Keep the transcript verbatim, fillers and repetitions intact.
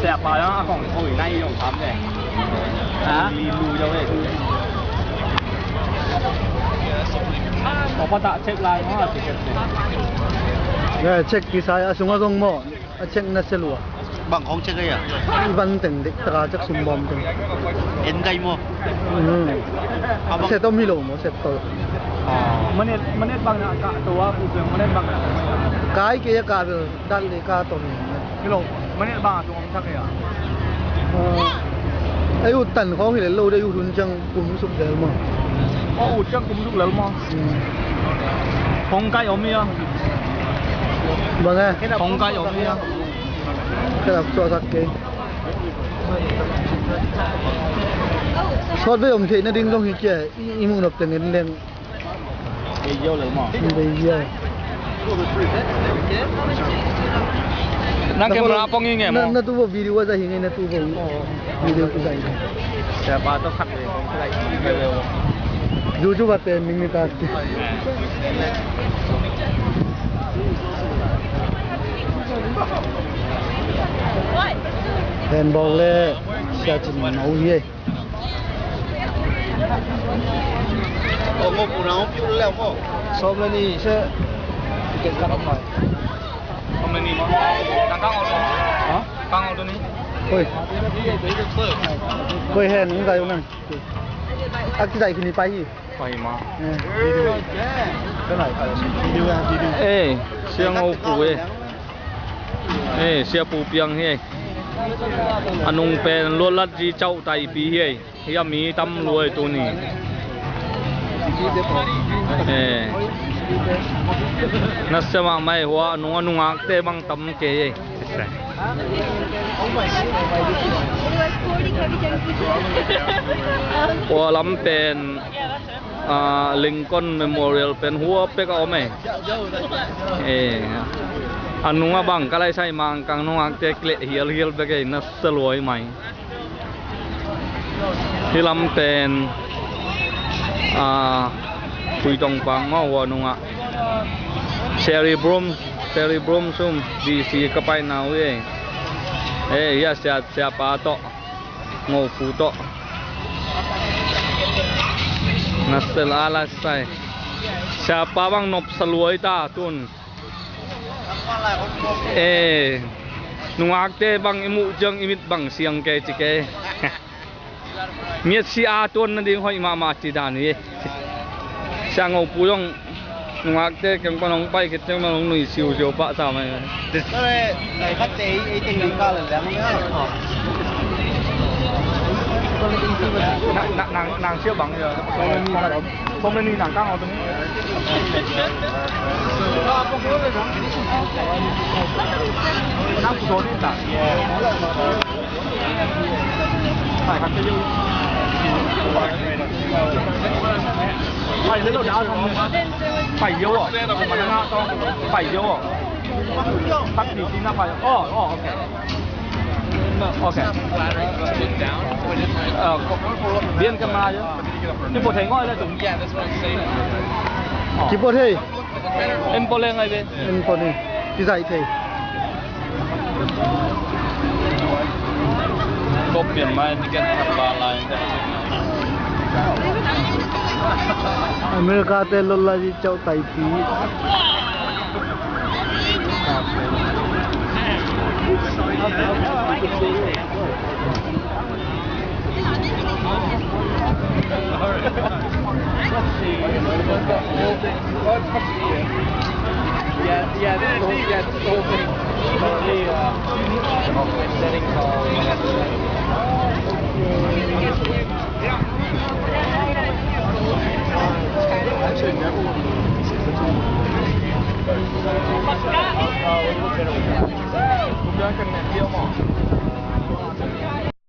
Sia pa, a kong ko i nai yong tham de. Ha? Li lu yo e. Ko pa ta check lai ma ticket de. Ya, check kisai a sung a zong maw. A check na se lua. Bang khong check a ya? I van teng dek taka check sum bawm teng. En kai maw? Mhm. A bang set om hi lo maw, set tol. Manet, manet bang na ka to a, pu bang manet bang na. Kai ke ya ka bel dan le ka to ni. Hi lo, manet bang a tung om thak ya. Ei ut tan khong hi le lo de, ut hun ciang kum suk lel maw. Aw, ut ciang kum suk lel maw. Hong kai om hi a. Bang e? Hong kai om hi a. Ka lak suaksak kei. Sawt vei om theih nading zong hi kia, i, i muh nop teng en leng. Bei yo lel maw. Bei yo. Nang camera pong i nge maw. Na tu bo video wa za hi nge na tu bo. Video ki za hi. Sia pa to khat le. YouTube a te ming ni ta. Hen bok le sia cin na u ye. Sawm le ni se. Ticket khat om mai. Sawm le ni maw. Nang kang ol. Ha? Kang ol tu ni. Koi. Koi hen, nang zai u nang. A kizai kini pai hi. Pai ma. Eh. Eh, Sia Ngo Pu eh. Eh, Sia Pu Piang hi eh. A nung pen Luat Lat Zi Cauh Taipi hi eh. Hia mi tam lua eh tuni. Eh. Nasia mahmah eh, hua a nung a nungakte bang tam kei eh. Hua lam pen, ah, Lincoln Memorial pen hua pek a om eh. Eh, a nung a bang ka lai sai Mangkang nungakte kleh hialhial bek eh, nasia lua hi mai. Hih lam pen, ah, Pui Tong Pang maw, hua nungah Sherry Broom, Sherry Broom sum D C ka paina uh eh. Eh, hia sia, sia pa tawh, Ngo Pu tawh. Nasia a la sai. Sia pa bang nopsa lua hi ta tun. Eh, nungakte bang i muh ciang i mit bang siang kei ci kei. Miat si a tuan nading hoih mahmah ci dan hi. Sia Ngo Pu zong nungakte kiang pan hong pai khit ciang man hong nui siusiu pah ta mai. Nang, nang, nang sia bang ya. Sawm le ni nang kang ol tu ni. Nang pu sawm ni ta. Pai khat te yo. Pai le lo da. Pai yo. Pai yo. Pai yo. Pai yo. Oh, oh, okay. Ok. Ờ, có, Biên camera chứ. Em bộ thầy ngồi đây tụi. Ki pawt thei. Em pawt thei ngay bên. Em pawt thei. Ki zaih thei. Có Biên mai ticket thăm ba lai. America te lol lai di chau tai pi. Yeah, yeah, this whole, yeah, this whole thing. Settings all.